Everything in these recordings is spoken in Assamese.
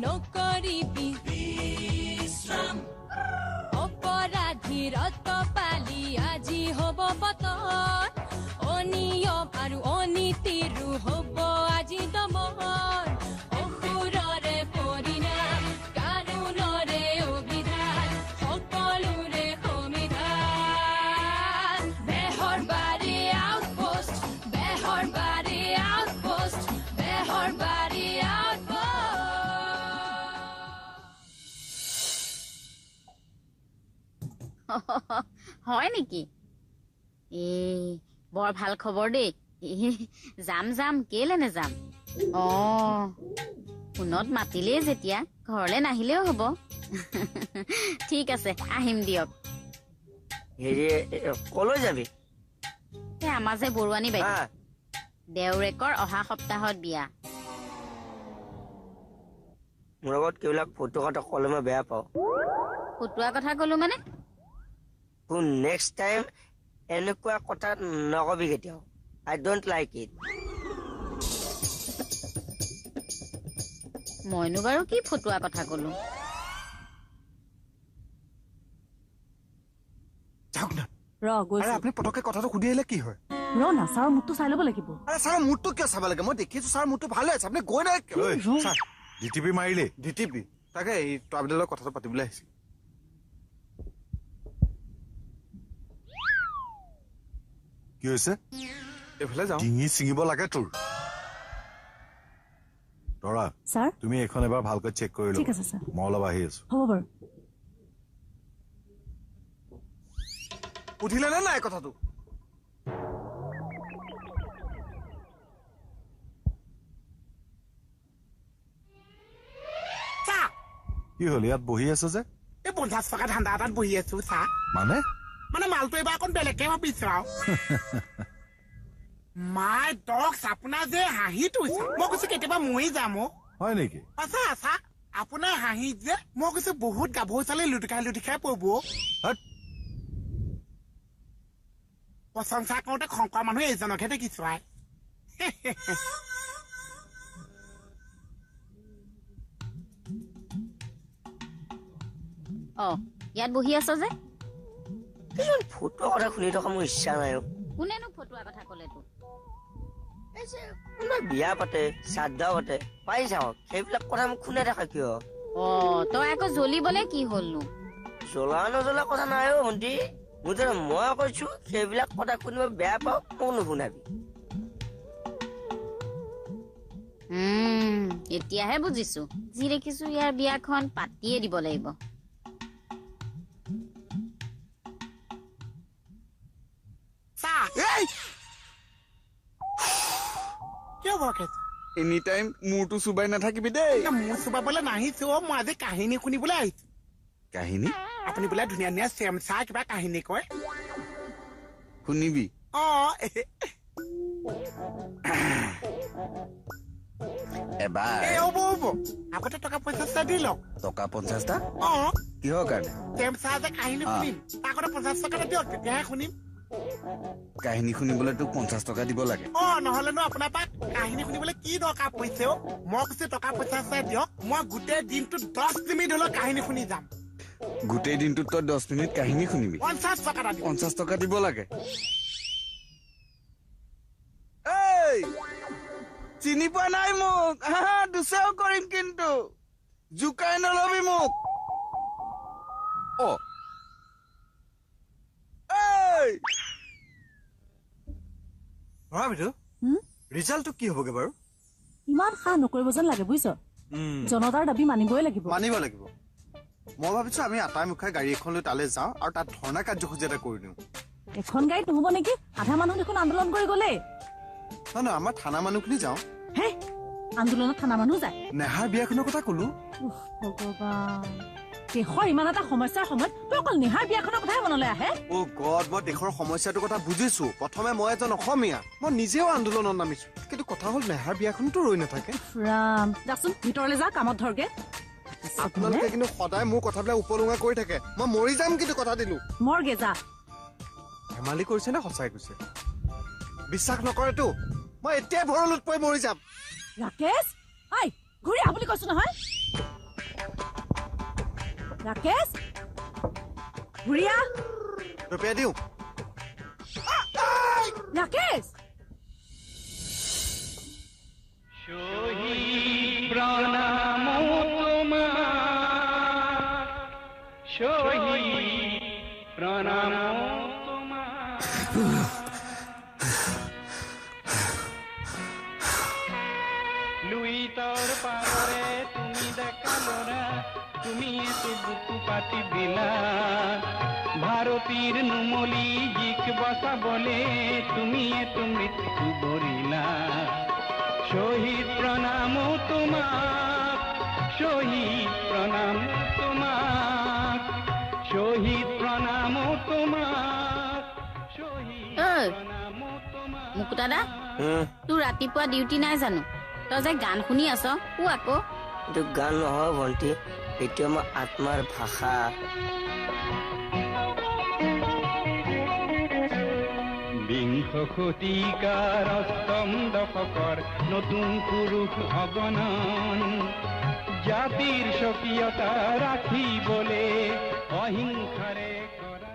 নকৰিবি বিশ্ৰাম। অপৰাধীৰ পালি আজি হ'ব পতন, অনিয়ম আৰু অনীতিৰো হ'ব আজি দমন। অসুৰৰে পৰিণাম, কানুনৰে অভিধান, সকলোৰে সমিধান। Beharbari outpost, Beharbari outpost, Beharbari outpost. হয় নেকি? এ বৰ ভাল খবৰ দেই। যাম যাম, কেলে নেযাম। অ, ফোনত মাতিলেই যেতিয়া ঘৰলে নাহিলেও হ'ব। ঠিক আছে, আহিম দিয়ক। হেৰি, কলৈ যাবি? এই আমাৰ যে বৰুৱানী বাইদেউ, দেওৰেকৰ অহা সপ্তাহত বিয়া। মোৰ লগত কিবিলাক ফটোৱা কথা ক'লে মই বেয়া পাওঁ। ফটোৱা কথা ক'লো মানে? নেক্সট টাইম এনেকুৱা কথা নকবি কেতিয়াও। I don't like it. মইনো বাৰু কি ফটোৱা কথা ক'লো? যাওক না। ৰ, গৈছো। আৰে আপুনি পটককে কথাটো সুধি আহিলে কি হয়? ৰ না, ছাৰৰ মুখটো চাই ল'ব লাগিব। আৰে ছাৰৰ মুখটো কিয় চাব লাগে? মই দেখিছো ছাৰৰ মুখটো ভালে আছে, আপুনি গৈ নাই কিয়? ছাৰ, ডিটিপি মাৰিলে? ডিটিপি তাকে এই ট্ৰাইবেলৰ কথাটো পাতিবলৈ আহিছিল। কি হৈছে? এইফালে যাওঁ। ডিঙি ছিঙিব লাগে তোৰ। তৰা ছাৰ, তুমি এইখন এবাৰ ভালকৈ চেক কৰি ঠিক আছে ছাৰ, মই অলপ আহি আছো। হ'ব বাৰু। উঠিলে নে নাই কথাটো? কি হ'ল ইয়াত বহি আছে যে? এই 50 টকা ধান্দা এটাত বহি আছো ছাৰ। মানে? মানে মালটো এইবাৰ অকণ বেলেগকে ভাবিছো আৰু। মাই ডগছ, আপোনাৰ যে হাঁহিটো, মই কৈছো কেতিয়াবা মৰি যাম। অ হয় নেকি? আচ্ছা আচ্ছা, আপোনাৰ হাঁহিত যে মই কৈছো বহুত গাভৰু ছোৱালী লুটিখাই লুটিখাই পৰিব। প্ৰশংসা কৰোঁতে খং কৰা মানুহ এইজনকহে দেখিছো। আই অ, ইয়াত বহি আছ যে? কিছুমান ফটোৱা কথা শুনি থকা মোৰ ইচ্ছা নাই। কোনেনো ফটোৱা কথা ক'লে তোক? কোনোবাই বিয়া পাতে, শ্ৰাদ্ধ পাতে, পাই যাওক, সেইবিলাক কথা মোক শুনাই থাকা কিয়? অ, তই আকৌ জ্বলিবলে কি হ'লনো? জ্বলা নজ্বলা কথা নাই অ ভণ্টি, মুঠতে মই কৈছো সেইবিলাক কথা কোনোবাই বেয়া পাওঁ, মোক নুশুনাবি। এতিয়াহে বুজিছো। যি দেখিছো ইয়াৰ বিয়াখন পাতিয়ে দিব লাগিব। এনি টাইম মূৰটো চুবাই নাথাকিবি দেই। মূৰ চুবাবলৈ নাহিছো, মই আজি কাহিনী শুনিবলৈ আহিছো। কাহিনী? আপুনি বোলে ধুনীয়া ধুনীয়া চেমচা কিবা কাহিনী কয়। শুনিবি? অ। এবাৰ হ'ব হ'ব, আগতে টকা 50টা দি লওক। টকা 50টা? অ। কিহৰ কাৰণে? চেমচা যে কাহিনী শুনিম, আগতে 50 টকা এটা দিয়ক, তেতিয়াহে শুনিম। কাহিনী শুনিবলৈ তোক 50 টকা দিব লাগে। অ, নহ'লেনো আপোনাৰ পৰা কাহিনী শুনিবলৈ কি দৰকাৰ পৰিছে? অ, মই কৈছো টকা 50 দিয়ক, মই গোটেই দিনটো 10 মিনিট হ'লেও কাহিনী শুনি যাম। গোটেই দিনটোত তই 10 মিনিট কাহিনী শুনিবি? 50 টকা এটা দিয়ক। 50 টকা দিব লাগে। এই চিনি পোৱা নাই মোক? দুচেও কৰিম কিন্তু, জোকাই নলবি মোক। অ ৰিজাল্টটো কি হ'বগে বাৰু? ইমান সাহ নকৰিব যেন লাগে বুজিছ। জনতাৰ দাবী মানিবই লাগিব। মানিব লাগিব। মই ভাবিছো আমি আটাই মুখাই গাড়ী এখন লৈ তালৈ যাওঁ আৰু তাত ধৰ্ণা কাৰ্যসূচী এটা কৰি দিওঁ। এখন গাড়ীত নহ'ব নেকি? আধা মানুহ দেখোন আন্দোলন কৰি গ'লেই। নহয় নহয়, আমাৰ থানা মানুহখিনি যাওঁ। হে, আন্দোলনত থানা মানুহ যায়? নেহাৰ বিয়াখনৰ কথা ক'লো। ভগৱান, দেশৰ ইমান এটা সমস্যাৰ সময়ত তই অকল নেহাৰ বিয়াখনৰ কথাই মনলৈ আহে? অ' গড, মই দেশৰ সমস্যাটোৰ কথা বুজিছো। প্ৰথমে মই এজন অসমীয়া, মই নিজেও আন্দোলনত নামিছো। কিন্তু কথা হ'ল নেহাৰ বিয়াখনতো ৰৈ নাথাকে। ৰাম, যাচোন ভিতৰলৈ যা, কামত ধৰগে। আপোনালোকে কিন্তু সদায় মোৰ কথাবিলাক উপলুঙা কৰি থাকে। মই মৰি যাম কিন্তু কথা দিলো। মৰগে যা। ধেমালি কৰিছে নে সঁচাই কৈছে? বিশ্বাস নকৰেতো, মই এতিয়াই ভৰলোত পৰি মৰি যাম। ৰাকেশ, ঐ ঘূৰি আহ বুলি কৈছো নহয়। ৰাকেশ ঘূৰি আহ। ৰপিয়া দিওঁ। ৰাকেশ প্ৰণাম তোমাৰ, শহীদ প্ৰণাম তোমাৰ। লুইতৰ পাৰৰে তুমি ডেকা ল'ৰা, তুমি এতো বুকু পাতি দিলা। ভাৰতীৰ নুমলী জিক বচাবলে তুমি এতো মৃত্যু বৰিলা। শহীদ প্ৰণাম তোমাক, শহীদ প্ৰণাম তোমাক, শহীদ প্ৰণাম তোমাক, শহীদ প্ৰণাম তোমাক। মুকুতা দা, তোৰ ৰাতিপুৱা ডিউটি নাই জানো? তই যে গান শুনি আছ, কো আকৌ। এইটো গান নহয় ভণ্টি, এইটো আমাৰ আত্মাৰ ভাষা। বিংশ শতিকাৰ অষ্টম দশকৰ নতুন পুৰুষ অগণন, জাতিৰ স্বকীয়তা ৰাখিবলে অহিংসাৰে কৰাৰ।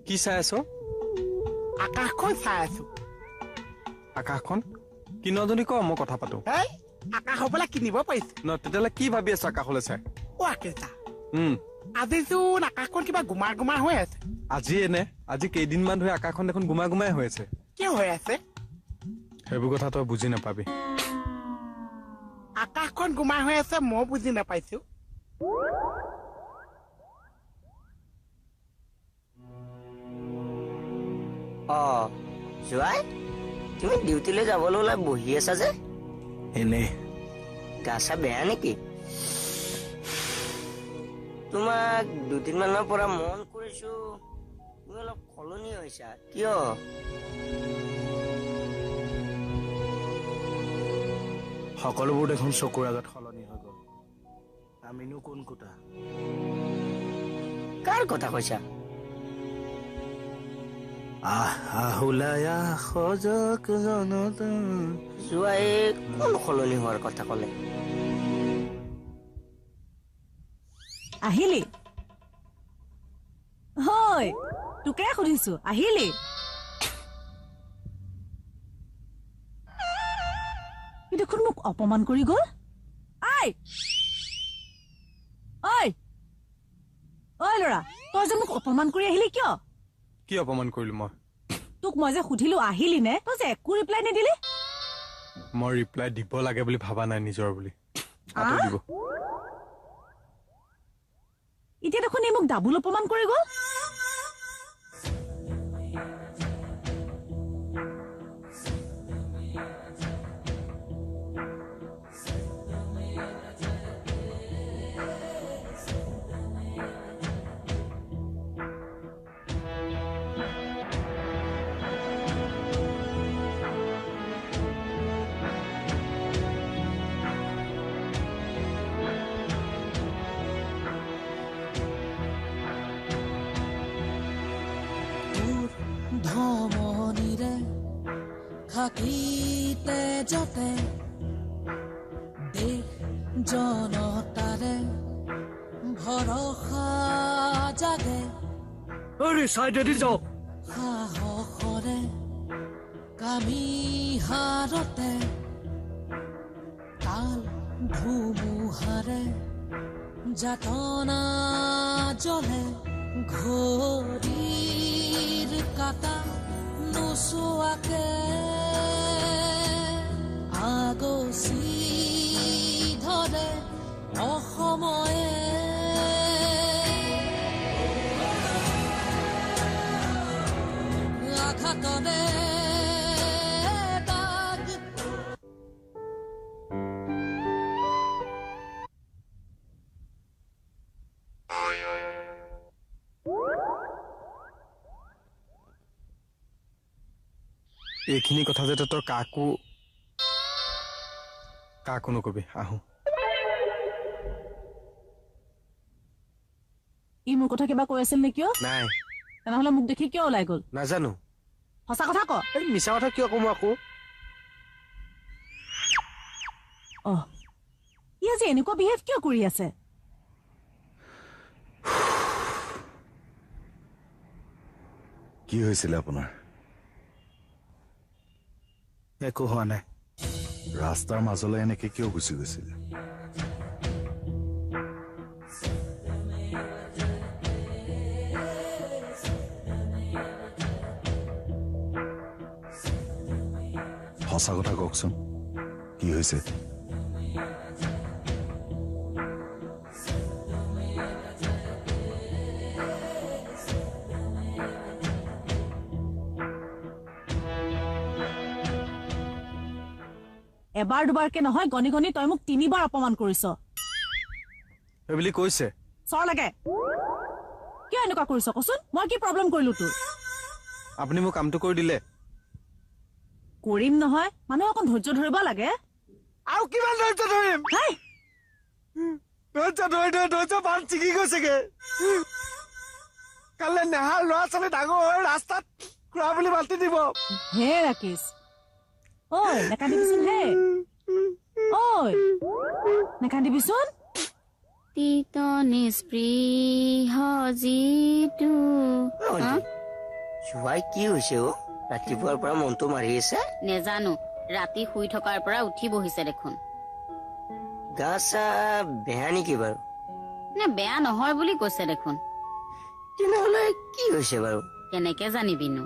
কি চাই আছ? আকাশখন চাই আছো। আকাশখন কিনজনী ক, মই কথা পাতো। আকাশ হ'বলা কিনিব পাৰিছো ন? তেতিয়াহ'লে কি ভাবি আছ আকাশলৈ চাই? অ আকাশ, আজিচোন আকাশখন কিবা গোমা গোমা হৈ আছে। আজি এনে আজি কেইদিনমান ধৰি আকাশখন দেখোন গোমা গোমাই হৈ আছে। কিয় হৈ আছে সেইবোৰ কথা তই বুজি নাপাবি। আকাশখন গোমা হৈ আছে মই বুজি নাপাইছো। অ জোৱাই, তুমি ডিউটিলৈ যাবলৈ ওলাই বহি আছা যে? এনে গা চা বেয়া নেকি? তোমাক দুদিনমানৰ পৰা মন কৰিছো, তুমি অলপ সলনি হৈছা, কিয়? সকলোবোৰ দেখোন চকুৰ আগত সলনি হৈ গ'ল। আমিনো কোন কোটা? কাৰ কথা কৈছা? জোৱাই কোন সলনি হোৱাৰ কথা ক'লে? আহিলি? হয়, তোকে সুধিছো, আহিলি? দেখোন মোক অপমান কৰি গ'ল। I ঐ ঐ ল'ৰা, তই যে মোক অপমান কৰি আহিলি কিয়? কি অপমান কৰিলো মই? তোক মই যে সুধিলো আহিলি নে, তই যে একো ৰিপ্লাই নিদিলি। মই ৰিপ্লাই দিব লাগে বুলি ভাবা নাই নিজৰ বুলি। আঁতৰি দিব। এতিয়া দেখোন এই মোক ডাবুল অপমান কৰি গ'ল। ধমনীৰে খাকীতে যাতে দেশ জনতাৰে ভৰসা জাগে, সাহসৰে কামি হাৰতে কাল ধুমুহাৰে যাতনা জ্বলে, ঘড়ীৰ কাটা নোচোৱাকে আগচি ধৰে অসময়ে। আঘাতৰে দাগ। এইখিনি কথা যাতে তই কাকো কাকো নকবি। আহো। ই মোৰ কথা কিবা কৈ আছিল নে কিয়? নাই। তেনেহ'লে মোক দেখি কিয় ওলাই গ'ল? নাজানো। সঁচা কথা ক। এই মিছা কথা কিয় কম আকৌ? অ, ই আজি এনেকুৱা বিহেভ কিয় কৰি আছে? কি হৈছিলে আপোনাৰ? একো হোৱা নাই। ৰাস্তাৰ মাজলৈ এনেকে কিয় গুচি গৈছিলে? সঁচা কথা কওকচোন, কি হৈছে? এবাৰ দুবাৰকে নহয়, গণি গণি তই মোক তিনিবাৰ অপমান কৰিছ। সেইবুলি কৈছে? চৰ লাগে। কিয় এনেকুৱা কৰিছ কচোন? মই কি প্ৰব্লেম কৰিলো তোৰ? আপুনি মোক কামটো কৰি দিলে। কৰিম নহয়, মানুহে অকণ ধৈৰ্য ধৰিব লাগে। আৰু কিমান ধৈৰ্য ধৰিম? ধৈৰ্য ধৰি ধৰি ধৈৰ্য বান্ধ ছিগি গৈছেগে। কাইলৈ নেহাৰ ল'ৰা ছোৱালী ডাঙৰ হৈ ৰাস্তাত খুৰা বুলি মাতি দিব। হে ৰাকেশ, ঐ নাকান্দিবিচোন। হে ঐ নাকান্দিবিচোন। তিত নিস্পৃহ যিটো। জোৱাই কি হৈছে অ? ৰাতিপুৱাৰ পৰা মনটো মাৰি আছে। নেজানো, ৰাতি শুই থকাৰ পৰা উঠি বহিছে দেখোন। গা চা বেয়া নেকি বাৰু? নে বেয়া নহয় বুলি কৈছে দেখোন। তেনেহ'লে কি হৈছে বাৰু? কেনেকে জানিবিনো?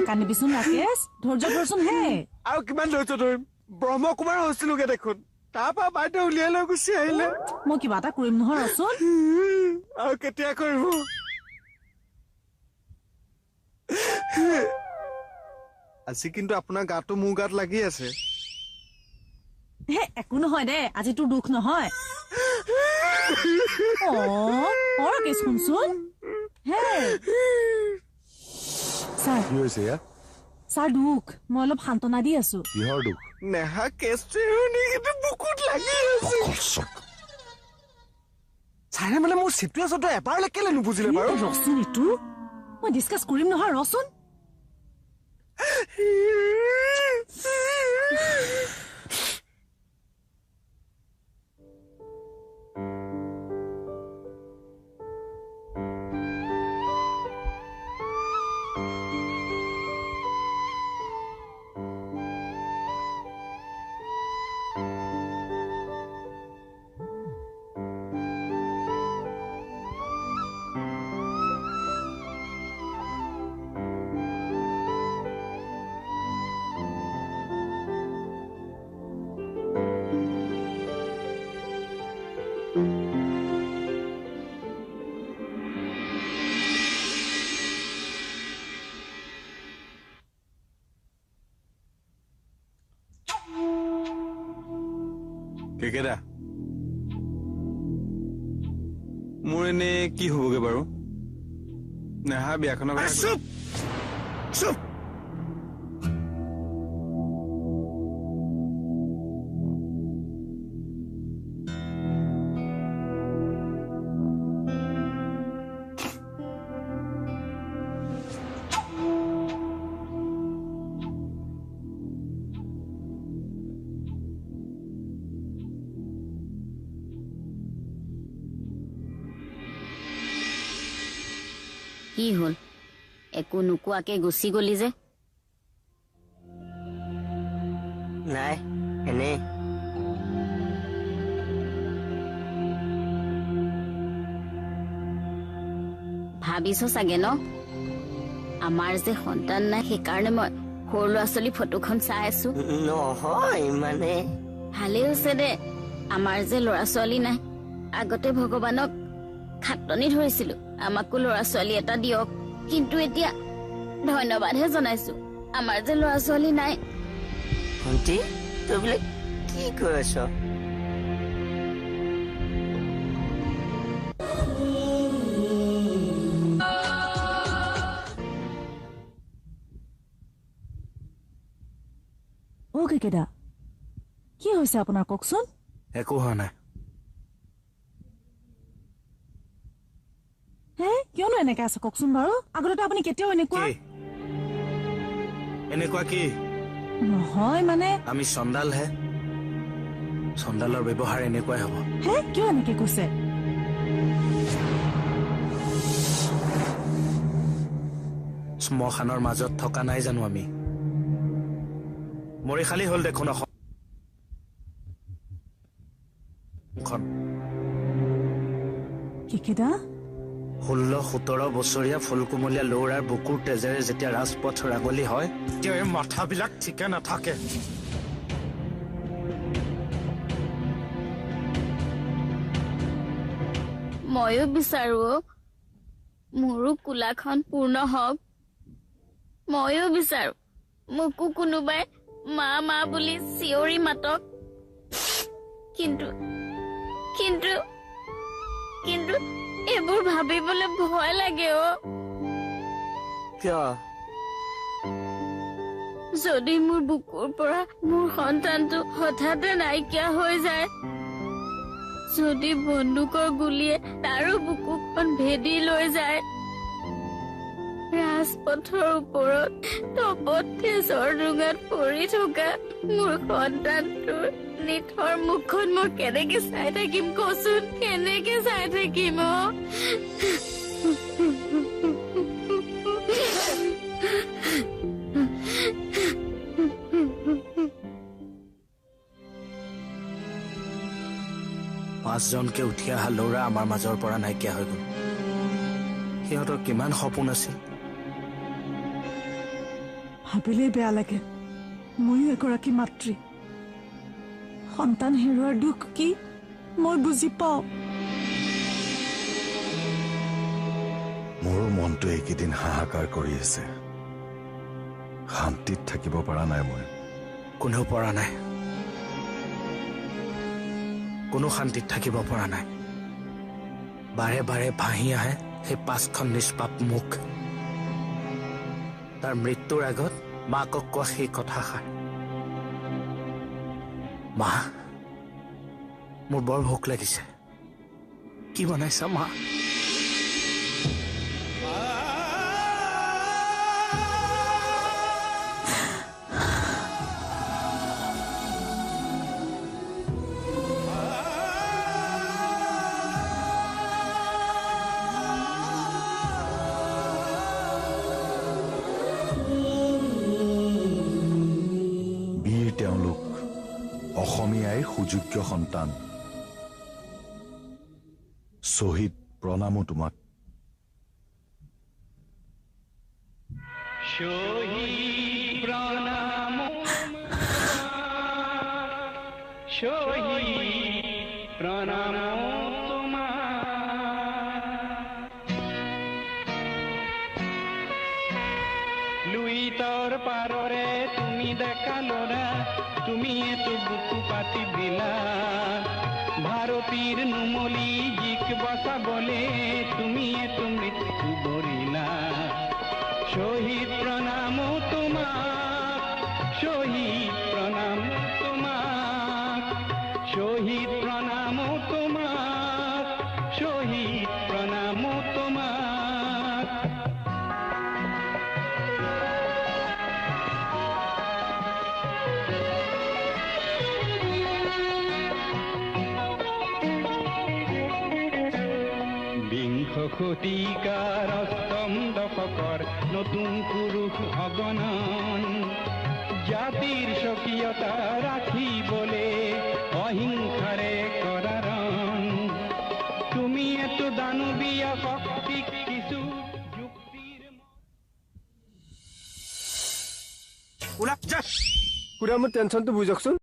কান্দিবিচোন ৰাকেশ, ধৈৰ্য ধৰচোন। হে আৰু কিমান ধৈৰ্য ধৰিম? ব্ৰহ্মকুমাৰ হৈছিলোগে দেখোন, তাৰ পৰা বাইদেউ উলিয়াই লৈ গুচি আহিলে। মই কিবা এটা কৰিম নহয়, ৰচোন। আৰু কেতিয়া কৰিব? আজি কিন্তু আপোনাৰ গাটো মোৰ গাত লাগি আছে। হে একো নহয় দে, আজি তোৰ দুখ নহয়। অ অ ৰাকেশ শুনচোন। হে ছাৰ, কি হৈছে ইয়াত? ছাৰ দুখ, মই অলপ সান্তনা দি আছো। কিহৰ দুখ? নেহা কেছটোৱে শুনি কিন্তু বুকুত লাগি আছে। ছাৰে মানে মোৰ চিটুৱেশ্যনটো এবাৰলৈ কেলে নুবুজিলে বাৰু? ৰচোন, এইটো মই ডিছকাছ কৰিম নহয়, ৰচোন। কেকেদা, মোৰ এনে কি হ'বগে বাৰু? নেহা বিয়াখনৰ কথা। চুপ চুপ। কি হ'ল? একো নোকোৱাকে গুচি গলি যে? নাই, এনেই। ভাবিছ চাগে ন, আমাৰ যে সন্তান নাই, সেইকাৰণে মই সৰু ল'ৰা ছোৱালী ফটোখন চাই আছো। নহয় মানে। ভালেই হৈছে দে, আমাৰ যে ল'ৰা ছোৱালী নাই। আগতে ভগৱানক খাটনি ধৰিছিলো, আমাকো ল'ৰা ছোৱালী এটা দিয়ক, কিন্তু এতিয়া ধন্যবাদহে জনাইছো, আমাৰ যে ল'ৰা ছোৱালী নাই। ভণ্টি, তই বোলে কি কৈ আছ? কেকেদা, কি হৈছে আপোনাৰ কওকচোন? একো হোৱা নাই। হে, কিয়নো এনেকে আছে কওকচোন বাৰু? আগতেতো আপুনি কেতিয়াও এনেকুৱা এনেকুৱা কি নহয়। মানে আমি চন্দালহে, চন্দালৰ ব্যৱহাৰ এনেকুৱাই হ'ব। হে, কিয় এনেকে কৈছে? শ্মশানৰ মাজত থকা নাই জানো আমি? মৰিশালি হ'ল দেখোন অসমখন। কেকেদা, 16-17 বছৰীয়া ফুলকুমলীয়া লৌৰাৰ বুকুৰ তেজেৰে যেতিয়া ৰাজপথ ৰাঙলী হয়, তেতিয়া এই মাথাবিলাক ঠিকে নাথাকে। ময়ো বিচাৰো মোৰো কোলাখন পূৰ্ণ হওক। ময়ো বিচাৰো মোকো কোনোবাই মা মা বুলি চিঞৰি মাতক। কিন্তু কিন্তু কিন্তু এইবোৰ ভাবিবলৈ ভয় লাগে অ। কিয়? যদি মোৰ বুকুৰ পৰা মোৰ সন্তানটো হঠাতে নাইকিয়া হৈ যায়, যদি বন্দুকৰ গুলীয়ে তাৰো বুকুখন ভেদি লৈ যায়, ৰাজপথৰ ওপৰত তপত তেজৰ ডোঙাত পৰি থকা মোৰ সন্তানটোৰ নিথৰ মুখখন মই কেনেকে চাই থাকিম কচোন? কেনেকে চাই থাকিম অ? পাঁচজনকে উঠি অহা ল'ৰা আমাৰ মাজৰ পৰা নাইকিয়া হৈ গ'ল। সিহঁতৰ কিমান সপোন আছিল। ভাবিলেই বেয়া লাগে। ময়ো এগৰাকী মাতৃ, সন্তান হেৰুৱাৰ দুখ কি মই বুজি পাওঁ। মোৰো মনটো এইকেইদিন হাহাকাৰ কৰি আছে। শান্তিত থাকিব পৰা নাই মই। কোনেও পৰা নাই, কোনো শান্তিত থাকিব পৰা নাই। বাৰে বাৰে ভাঁহি আহে সেই পাঁচখন নিষ্পাপ মুখ। তাৰ মৃত্যুৰ আগত মাকক কোৱা সেই কথাষাৰ, মা মোৰ বৰ ভোক লাগিছে, কি বনাইছা মা? তেওঁলোক অসমীয়াই সুযোগ্য সন্তান। শ্বহীদ প্ৰণামো তোমাক। লুইতৰ পাৰৰে তুমি ডেকা ল'ৰা, তুমি এতো বুকু পাতি দিলা। ভাৰতীৰ নুমলী জিক বচাবলে তুমি এতো মৃত্যু বৰিলা। শ্বহীদ প্ৰণাম তোমাক, শ্বহীদ প্ৰণাম তোমাক, শ্বহীদ প্ৰণাম তোমাক, শ্বহীদ প্ৰণাম তোমাক। শতিকাৰ অষ্টম দশকৰ নতুন পুৰুষ অগণন, জাতিৰ স্বকীয়তা ৰাখিবলে অহিংসাৰে কৰাৰণ। তুমি এতো দানবীয় শক্তিক কিছু যুক্তিৰ খুৰা, মোৰ টেনচনটো বুজকচোন।